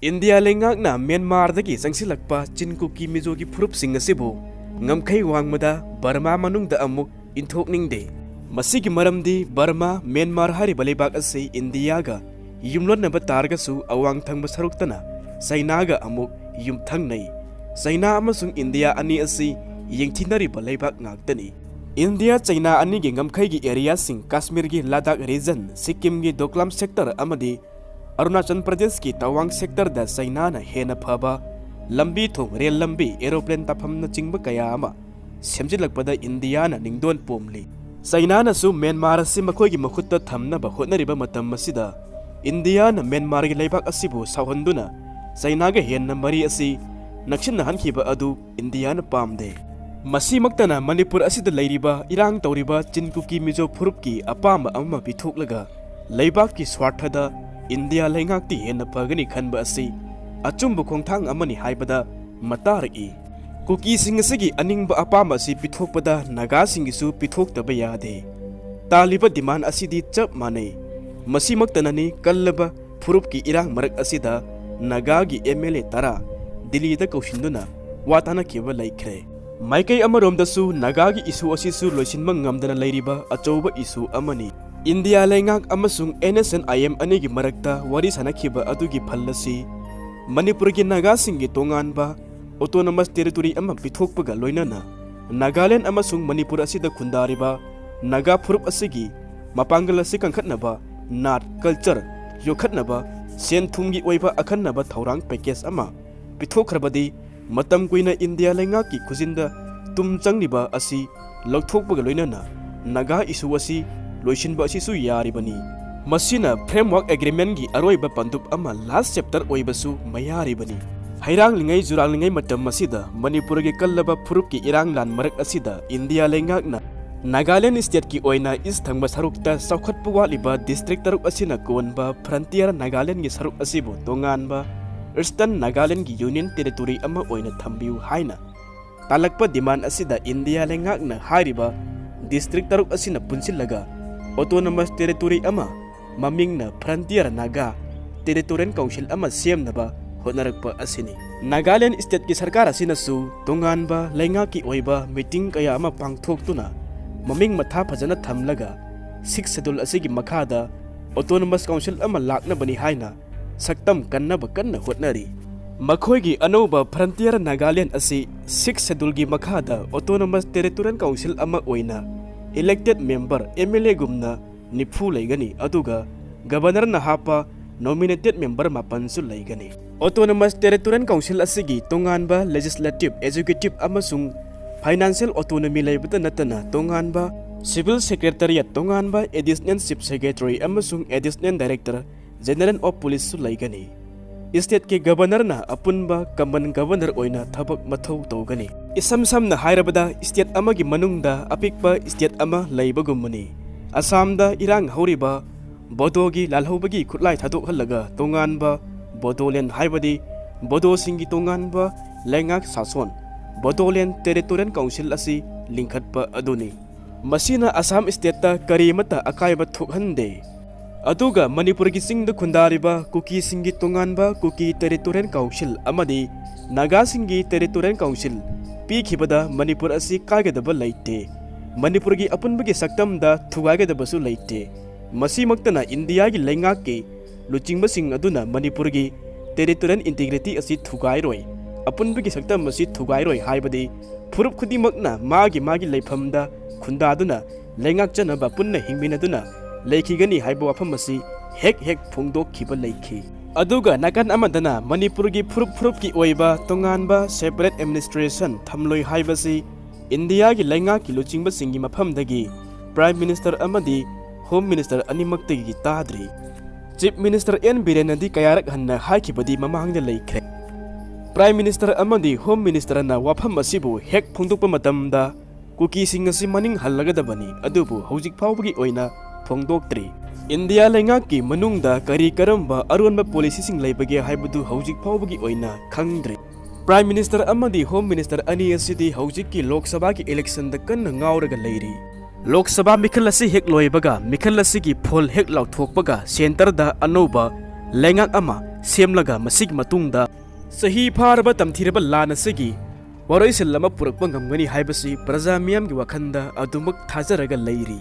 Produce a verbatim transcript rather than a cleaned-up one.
India ꯂꯩꯉꯥꯛꯅ ꯃ꯭ꯌꯥꯟꯃꯥꯔꯗꯒꯤ ꯆꯪꯁꯤꯜꯂꯛꯄ ꯆꯤꯟ ꯀꯨꯀꯤ ꯃꯤꯖꯣꯒꯤ ꯐꯨꯔꯨꯞꯁꯤꯡ ꯑꯁꯤꯕꯨ ꯉꯝꯈꯩ ꯋꯥꯡꯃꯗ ꯕꯔꯃꯥ ꯃꯅꯨꯡꯗ ꯑꯃꯨꯛ ꯏꯟꯊꯣꯛꯅꯤꯡꯗꯦ꯫ ꯃꯁꯤꯒꯤ ꯃꯔꯝꯗꯤ ꯕꯔꯃꯥ, ꯃ꯭ꯌꯥꯟꯃꯥꯔ ꯍꯥꯏꯔꯤꯕ ꯂꯩꯕꯥꯛ ꯑꯁꯤ ꯏꯟꯗꯤꯌꯥꯒ ꯌꯨꯝꯂꯣꯟꯅꯕ ꯇꯥꯔꯒꯁꯨ ꯑꯋꯥꯡ ꯊꯪꯕ ꯁꯔꯨꯛꯇꯅ ꯆꯩꯅꯥꯒ ꯑꯃꯨꯛ ꯌꯨꯝꯊꯪꯅꯩ꯫ ꯆꯩꯅꯥ ꯑꯃꯁꯨꯡ ꯏꯟꯗꯤꯌꯥ ꯑꯅꯤ ꯑꯁꯤ ꯌꯦꯡꯊꯤꯅꯔꯤꯕ ꯂꯩꯕꯥꯛ ꯉꯥꯛꯇꯅꯤ꯫ ꯏꯟꯗꯤꯌꯥ ꯆꯩꯅꯥ ꯑꯅꯤꯒꯤ ꯉꯝꯈꯩꯒꯤ ꯑꯦꯔꯤꯌꯥꯁꯤꯡ ꯀꯥꯁꯃꯤꯔꯒꯤ ꯂꯗꯥꯈ ꯔꯤꯖꯟ, ꯁꯤꯛꯀꯤꯝꯒꯤ ꯗꯣꯀ꯭ꯂꯥꯝ ꯁꯦꯛꯇꯔ ꯑꯃꯗꯤ ꯑꯔꯨꯅꯥꯆꯜ ꯄ꯭ꯔꯗꯦꯁꯀꯤ ꯇꯋꯥꯡ ꯁꯦꯛꯇꯔꯗ ꯆꯩꯅꯥꯅ ꯍꯦꯟꯅ ꯐꯕ ꯂꯝꯕꯤ ꯊꯣꯡ, ꯔꯦꯜ ꯂꯝꯕꯤ, ꯑꯦꯔꯣꯄ꯭ꯂꯦꯟ ꯇꯥꯐꯝꯅꯆꯤꯡꯕ ꯀꯌꯥ ꯑꯃ ꯁꯦꯝꯖꯤꯜꯂꯛꯄꯗ ꯏꯟꯗꯤꯌꯥꯅ ꯅꯤꯡꯗꯣꯟ ꯄꯣꯝꯂꯤ꯫ ꯆꯩꯅꯥꯅꯁꯨ ꯃ꯭ꯌꯥꯟꯃꯥꯔ ꯑꯁꯤ ꯃꯈꯣꯏꯒꯤ ꯃꯈꯨꯠꯇ ꯊꯝꯅꯕ ꯍꯣꯠꯅꯔꯤꯕ ꯃꯇꯝ ꯑꯁꯤꯗ ꯏꯟꯗꯤꯌꯥꯅ ꯃ꯭ꯌꯥꯟꯃꯥꯔꯒꯤ ꯂꯩꯕꯥꯛ ꯑꯁꯤꯕꯨ ꯁꯥꯎꯍꯟꯗꯨꯅ ꯆꯩꯅꯥꯒ ꯍꯦꯟꯅ ꯃꯔꯤ ꯑꯁꯤ ꯅꯛꯁꯤꯟꯅꯍꯟꯈꯤꯕ ꯑꯗꯨ ꯏꯟꯗꯤꯌꯥꯅ ꯄꯥꯝꯗꯦ꯫ ꯃꯁꯤꯃꯛꯇꯅ ꯃꯅꯤꯄꯨꯔ ꯑꯁꯤꯗ ꯂꯩꯔꯤꯕ ꯏꯔꯥꯡ ꯇꯧꯔꯤꯕ ꯆꯤꯟ ꯀꯨꯀꯤ ꯃꯤꯖꯣ ꯐꯨꯔꯨꯞꯀꯤ ꯑꯄꯥꯝꯕ ꯑꯃ ꯄꯤꯊꯣꯛꯂꯒ ꯂꯩꯕꯥꯛꯀꯤ ꯁ꯭ꯋꯥꯔꯊꯗ ꯏꯟꯗꯤꯌꯥ ꯂꯩꯉꯥꯛꯇꯤ ꯍꯦꯟꯅ ꯐꯒꯅꯤ ꯈꯟꯕ ꯑꯁꯤ ꯑꯆꯨꯝꯕ ꯈꯣꯡꯊꯥꯡ ꯑꯃꯅꯤ ꯍꯥꯏꯕꯗ ꯃꯇꯥꯔꯛꯏ꯫ ꯀꯨꯀꯤꯁꯤꯡ ꯑꯁꯤꯒꯤ ꯑꯅꯤꯡꯕ ꯑꯄꯥꯝꯕ ꯑꯁꯤ ꯄꯤꯊꯣꯛꯄꯗ ꯅꯥꯒꯥꯁꯤꯡꯒꯤꯁꯨ ꯄꯤꯊꯣꯛꯇꯕ ꯌꯥꯗꯦ꯫ ꯇꯥꯜꯂꯤꯕ ꯗꯤꯃꯥꯟ ꯑꯁꯤꯗꯤ ꯆꯞ ꯃꯥꯟꯅꯩ꯫ ꯃꯁꯤꯃꯛꯇꯅꯅꯤ ꯀꯜꯂꯕ ꯐꯨꯔꯨꯞꯀꯤ ꯏꯔꯥꯡ ꯃꯔꯛ ꯑꯁꯤꯗ ꯅꯥꯒꯥꯒꯤ ꯑꯦꯝ ꯑꯦꯜ ꯑꯦ ꯇꯔꯥ ꯗꯤꯜꯂꯤꯗ ꯀꯧꯁꯤꯟꯗꯨꯅ ꯋꯥ ꯇꯥꯅꯈꯤꯕ ꯂꯩꯈ꯭ꯔꯦ꯫ ꯃꯥꯏꯀꯩ ꯑꯃꯔꯣꯝꯗꯁꯨ ꯅꯥꯒꯥꯒꯤ ꯏꯁꯨ ꯑꯁꯤꯁꯨ ꯂꯣꯏꯁꯤꯟꯕ ꯉꯝꯗꯅ ꯂꯩꯔꯤꯕ ꯑꯆꯧꯕ ꯏꯁꯨ ꯑꯃꯅꯤ꯫ ꯏꯟꯗꯤꯌꯥ ꯂꯩꯉꯥꯛ ꯑꯃꯁꯨꯡ N S N I M ꯑꯅꯤꯒꯤ ꯃꯔꯛꯇ ꯋꯥꯔꯤ ꯁꯥꯅꯈꯤꯕ ꯑꯗꯨꯒꯤ ꯐꯜ ꯑꯁꯤ ꯃꯅꯤꯄꯨꯔꯒꯤ ꯅꯥꯒꯥꯁꯤꯡꯒꯤ ꯇꯣꯉꯥꯟꯕ ꯑꯣꯇꯣꯅꯣꯃꯁ ꯇꯦꯔꯤꯇꯣꯔꯤ ꯑꯃ ꯄꯤꯊꯣꯛꯄꯒ ꯂꯣꯏꯅꯅ ꯅꯥꯒꯥꯂꯦꯟ ꯑꯃꯁꯨꯡ ꯃꯅꯤꯄꯨꯔ ꯑꯁꯤꯗ ꯈꯨꯟꯗꯥꯔꯤꯕ ꯅꯥꯒꯥ ꯐꯨꯔꯨꯞ ꯑꯁꯤꯒꯤ ꯃꯄꯥꯡꯒꯜ ꯑꯁꯤ ꯀꯟꯈꯠꯅꯕ, ꯅꯥꯠ, ꯀꯜꯆꯔ ꯌꯣꯛꯈꯠꯅꯕ ꯁꯦꯟ ꯊꯨꯝꯒꯤ ꯑꯣꯏꯕ ꯑꯈꯟꯅꯕ ꯊꯧꯔꯥꯡ ꯄꯦꯀꯦꯖ ꯑꯃ ꯄꯤꯊꯣꯛꯈ꯭ꯔꯕꯗꯤ ꯃꯇꯝ ꯀꯨꯏꯅ ꯏꯟꯗꯤꯌꯥ ꯂꯩꯉꯥꯛꯀꯤ ꯈꯨꯖꯤꯟꯗ ꯇꯨꯝ ꯆꯪꯂꯤꯕ ꯑꯁꯤ ꯂꯧꯊꯣꯛꯄꯒ ꯂꯣꯏꯅꯅ ꯅꯥꯒꯥ ꯏꯁꯨ ꯑꯁꯤ ꯂꯣꯏꯁꯤꯟꯕ ꯑꯁꯤꯁꯨ ꯌꯥꯔꯤꯕꯅꯤ꯫ ꯃꯁꯤꯅ ꯐ꯭ꯔꯦꯝꯋꯥꯔꯛ ꯑꯦꯒ꯭ꯔꯤꯃꯦꯟꯒꯤ ꯑꯔꯣꯏꯕ ꯄꯟꯗꯨꯞ ꯑꯃ, ꯂꯥꯁ ꯆꯦꯞꯇꯔ ꯑꯣꯏꯕꯁꯨ ꯃꯌꯥꯔꯤꯕꯅꯤ꯫ ꯍꯩꯔꯥꯡꯂꯤꯉꯩ ꯖꯨꯔꯥꯡꯂꯤꯉꯩ ꯃꯇꯝ ꯑꯁꯤꯗ ꯃꯅꯤꯄꯨꯔꯒꯤ ꯀꯜꯂꯕ ꯐꯨꯔꯨꯞꯀꯤ ꯏꯔꯥꯡ ꯂꯥꯟ ꯃꯔꯛ ꯑꯁꯤꯗ ꯏꯟꯗꯤꯌꯥ ꯂꯩꯉꯥꯛꯅ ꯅꯥꯒꯥꯂꯦꯟ ꯁ꯭ꯇꯦꯠꯀꯤ ꯑꯣꯏꯅ ꯏꯁ ꯊꯪꯕ ꯁꯔꯨꯛꯇ ꯆꯥꯎꯈꯠꯄ ꯋꯥꯠꯂꯤꯕ ꯗꯤꯁꯇ꯭ꯔꯤꯛ ꯇꯔꯨꯛ ꯑꯁꯤꯅ ꯀꯣꯟꯕ ꯐ꯭ꯔꯟꯇꯤꯌꯔ ꯅꯥꯒꯥꯂꯦꯟꯒꯤ ꯁꯔꯨꯛ ꯑꯁꯤꯕꯨ ꯇꯣꯉꯥꯟꯕ ꯏꯁꯇꯔꯟ ꯅꯥꯒꯥꯂꯦꯟꯒꯤ ꯌꯨꯅꯤꯌꯟ ꯇꯦꯔꯤꯇꯣꯔꯤ ꯑꯃ ꯑꯣꯏꯅ ꯊꯝꯕꯤꯌꯨ ꯍꯥꯏꯅ ꯇꯥꯜꯂꯛꯄ ꯗꯤꯃꯥꯟ ꯑꯁꯤꯗ ꯏꯟꯗꯤꯌꯥ ꯂꯩꯉꯥꯛꯅ ꯍꯥꯏꯔꯤꯕ ꯗꯤꯁꯇ꯭ꯔꯤꯛ ꯇꯔꯨꯛ ꯑꯁꯤꯅ ꯄꯨꯟꯁꯤꯜꯂꯒ ꯑꯣꯇꯣꯅꯣꯃꯁ ꯇꯦꯔꯤꯇꯣꯔꯤ ꯑꯃ, ꯃꯃꯤꯡꯅ ꯐ꯭ꯔꯟꯇꯤꯌꯔ ꯅꯥꯒꯥ, Territorial Council ꯑꯃ ꯁꯦꯝꯅꯕ ꯍꯣꯠꯅꯔꯛꯄ ꯑꯁꯤꯅꯤ꯫ ꯅꯥꯒꯥꯂꯦꯟ stateꯀꯤ ꯁꯔꯀꯥꯔ ꯑꯁꯤꯅꯁꯨ ꯇꯣꯉꯥꯟꯕ ꯂꯩꯉꯥꯛꯀꯤ ꯑꯣꯏꯕ meeting ꯀꯌꯥ ꯑꯃ ꯄꯥꯡꯊꯣꯛꯇꯨꯅ ꯃꯃꯤꯡ ꯃꯊꯥ ꯐꯖꯅ ꯊꯝꯂꯒ Sixth Schedule ꯑꯁꯤꯒꯤ ꯃꯈꯥꯗ Autonomous Council ꯑꯃ ꯂꯥꯛꯅꯕꯅꯤ ꯍꯥꯏꯅ ꯁꯛꯇꯝ ꯀꯟꯅꯕ ꯀꯟꯅ ꯍꯣꯠꯅꯔꯤ꯫ ꯃꯈꯣꯏꯒꯤ ꯑꯅꯧꯕ Frontier Nagaland ꯑꯁꯤ Sixth Scheduleꯒꯤ ꯃꯈꯥꯗ Autonomous Territorial Council ꯑꯃ ꯑꯣꯏꯅ elected member, MLAꯒꯨꯝꯅ ꯅꯤꯐꯨ ꯂꯩꯒꯅꯤ, ꯑꯗꯨꯒ Governorꯅ ꯍꯥꯞꯄ nominated member ꯃꯥꯄꯟꯁꯨ ꯂꯩꯒꯅꯤ꯫ Autonomous Territorial Council ꯑꯁꯤꯒꯤ ꯇꯣꯉꯥꯟꯕ legislative, executive ꯑꯃꯁꯨꯡ financial autonomy ꯂꯩꯕꯇ ꯅꯠꯇꯅ ꯇꯣꯉꯥꯟꯕ civil secretariat, ꯇꯣꯉꯥꯟꯕ additional chief secretary ꯑꯃꯁꯨꯡ additional director general of policeꯁꯨ ꯂꯩꯒꯅꯤ꯫ Stateꯀꯤ Governorꯅ ꯑꯄꯨꯟꯕ common governor ꯑꯣꯏꯅ ꯊꯕꯛ ꯃꯊꯧ ꯇꯧꯒꯅꯤ꯫ ꯏꯁꯝ ꯁꯝꯅ ꯍꯥꯏꯔꯕꯗ, state ꯑꯃꯒꯤ ꯃꯅꯨꯡꯗ ꯑꯄꯤꯛꯄ state ꯑꯃ ꯂꯩꯕꯒꯨꯝꯕꯅꯤ꯫ ꯑꯁꯥꯝꯗ ꯏꯔꯥꯡ ꯍꯧꯔꯤꯕ ꯕꯣꯗꯣꯒꯤ ꯂꯥꯜꯍꯧꯕꯒꯤ ꯈꯨꯠꯂꯥꯏ ꯊꯥꯗꯣꯛꯍꯜꯂꯒ ꯇꯣꯉꯥꯟꯕ ꯕꯣꯗꯣꯂꯦꯟ, ꯍꯥꯏꯕꯗꯤ ꯕꯣꯗꯣꯁꯤꯡꯒꯤ ꯇꯣꯉꯥꯟꯕ ꯂꯩꯉꯥꯛ ꯁꯥꯁꯣꯟ, Bodoland Territorial Council ꯑꯁꯤ ꯂꯤꯡꯈꯠꯄ ꯑꯗꯨꯅꯤ꯫ ꯃꯁꯤꯅ ꯑꯁꯥꯝ stateꯇ ꯀꯔꯤꯃꯠꯇ ꯑꯀꯥꯏꯕ ꯊꯣꯛꯍꯟꯗꯦ꯫ ꯑꯗꯨꯒ ꯃꯅꯤꯄꯨꯔꯒꯤ ꯆꯤꯡꯗ ꯈꯨꯟꯗꯥꯔꯤꯕ ꯀꯨꯀꯤꯁꯤꯡꯒꯤ ꯇꯣꯉꯥꯟꯕ Kuki Territorial Council ꯑꯃꯗꯤ ꯅꯥꯒꯥꯁꯤꯡꯒꯤ Territorial Council ꯄꯤꯈꯤꯕꯗ ꯃꯅꯤꯄꯨꯔ ꯑꯁꯤ ꯀꯥꯏꯒꯗꯕ ꯂꯩꯇꯦ꯫ ꯃꯅꯤꯄꯨꯔꯒꯤ ꯑꯄꯨꯟꯕꯒꯤ ꯁꯛꯇꯝꯗ ꯊꯨꯒꯥꯏꯒꯗꯕꯁꯨ ꯂꯩꯇꯦ꯫ ꯃꯁꯤꯃꯛꯇꯅ ꯏꯟꯗꯤꯌꯥꯒꯤ ꯂꯩꯉꯥꯛꯀꯤ ꯂꯨꯆꯤꯡꯕꯁꯤꯡ ꯑꯗꯨꯅ ꯃꯅꯤꯄꯨꯔꯒꯤ territorial integrity ꯑꯁꯤ ꯊꯨꯒꯥꯏꯔꯣꯏ, ꯑꯄꯨꯟꯕꯒꯤ ꯁꯛꯇꯝ ꯑꯁꯤ ꯊꯨꯒꯥꯏꯔꯣꯏ ꯍꯥꯏꯕꯗꯤ ꯐꯨꯔꯨꯞ ꯈꯨꯗꯤꯡꯃꯛꯅ ꯃꯥꯒꯤ ꯃꯥꯒꯤ ꯂꯩꯐꯝꯗ ꯈꯨꯟꯗꯥꯗꯨꯅ ꯂꯩꯉꯥꯛꯆꯅꯕ ꯄꯨꯟꯅ ꯍꯤꯡꯃꯤꯟꯅꯗꯨꯅ ꯂꯩꯈꯤꯒꯅꯤ ꯍꯥꯏꯕ ꯋꯥꯐꯝ ꯑꯁꯤ ꯍꯦꯛ ꯍꯦꯛ ꯐꯣꯡꯗꯣꯛꯈꯤꯕ ꯂꯩꯈꯤ꯫ ꯑꯗꯨꯒ ꯅꯥꯀꯟ ꯑꯃꯗꯅ ꯃꯅꯤꯄꯨꯔꯒꯤ ꯐꯨꯔꯨꯞ ꯐꯨꯔꯨꯞꯀꯤ ꯑꯣꯏꯕ ꯇꯣꯉꯥꯟꯕ separate administration ꯊꯝꯂꯣꯏ ꯍꯥꯏꯕꯁꯤ ꯏꯟꯗꯤꯌꯥꯒꯤ ꯂꯩꯉꯥꯛꯀꯤ ꯂꯨꯆꯤꯡꯕꯁꯤꯡꯒꯤ ꯃꯐꯝꯗꯒꯤ Prime Minister ꯑꯃꯗꯤ Home Minister ꯑꯅꯤꯃꯛꯇꯒꯤ ꯇꯥꯗ꯭ꯔꯤ꯫ Chief Minister ꯑꯦꯟ ꯕꯤꯔꯦꯟꯅꯗꯤ ꯀꯌꯥꯔꯛ ꯍꯟꯅ ꯍꯥꯏꯈꯤꯕꯗꯤ ꯃꯃꯥꯡꯗ ꯂꯩꯈ꯭ꯔꯦ꯫ Prime Minister ꯑꯃꯗꯤ Home Ministerꯅ ꯋꯥꯐꯝ ꯑꯁꯤꯕꯨ ꯍꯦꯛ ꯐꯣꯡꯗꯣꯛꯄ ꯃꯇꯝꯗ ꯀꯨꯀꯤꯁꯤꯡ ꯑꯁꯤ ꯃꯅꯤꯡ ꯍꯜꯂꯒꯗꯕꯅꯤ, ꯑꯗꯨꯕꯨ ꯍꯧꯖꯤꯛ ꯐꯥꯎꯕꯒꯤ ꯑꯣꯏꯅ ꯐꯣꯡꯗꯣꯛꯇ꯭ꯔꯤ꯫ ꯏꯟꯗꯤꯌꯥ ꯂꯩꯉꯥꯛꯀꯤ ꯃꯅꯨꯡꯗ ꯀꯔꯤ ꯀꯔꯝꯕ ꯑꯔꯣꯟꯕ policyꯁꯤꯡ ꯂꯩꯕꯒꯦ ꯍꯥꯏꯕꯗꯨ ꯍꯧꯖꯤꯛ ꯐꯥꯎꯕꯒꯤ ꯑꯣꯏꯅ ꯈꯪꯗ꯭ꯔꯤ꯫ Prime Minister ꯑꯃꯗꯤ Home Minister ꯑꯅꯤ ꯑꯁꯤꯗꯤ ꯍꯧꯖꯤꯛꯀꯤ ꯂꯣꯛ ꯁꯚꯥꯒꯤ electionꯗ ꯀꯟꯅ ꯉꯥꯎꯔꯒ ꯂꯩꯔꯤ꯫ ꯂꯣꯛ ꯁꯚꯥ ꯃꯤꯈꯜ ꯑꯁꯤ ꯍꯦꯛ ꯂꯣꯏꯕꯒ, ꯃꯤꯈꯜ ꯑꯁꯤꯒꯤ ꯐꯣꯜ ꯍꯦꯛ ꯂꯥꯎꯊꯣꯛꯄꯒ, centreꯗ ꯑꯅꯧꯕ ꯂꯩꯉꯥꯛ ꯑꯃ ꯁꯦꯝꯂꯒ ꯃꯁꯤꯒꯤ ꯃꯇꯨꯡꯗ ꯆꯍꯤ ꯐꯥꯔꯕ ꯇꯝꯊꯤꯔꯕ ꯂꯥꯟ ꯑꯁꯤꯒꯤ ꯋꯥꯔꯣꯏꯁꯤꯟ ꯑꯃ ꯄꯨꯔꯛꯄ ꯉꯝꯒꯅꯤ ꯍꯥꯏꯕꯁꯤ ꯄ꯭ꯔꯖꯥ ꯃꯤꯌꯥꯝꯒꯤ ꯋꯥꯈꯜꯗ ꯑꯗꯨꯃꯛ ꯊꯥꯖꯔꯒ ꯂꯩꯔꯤ꯫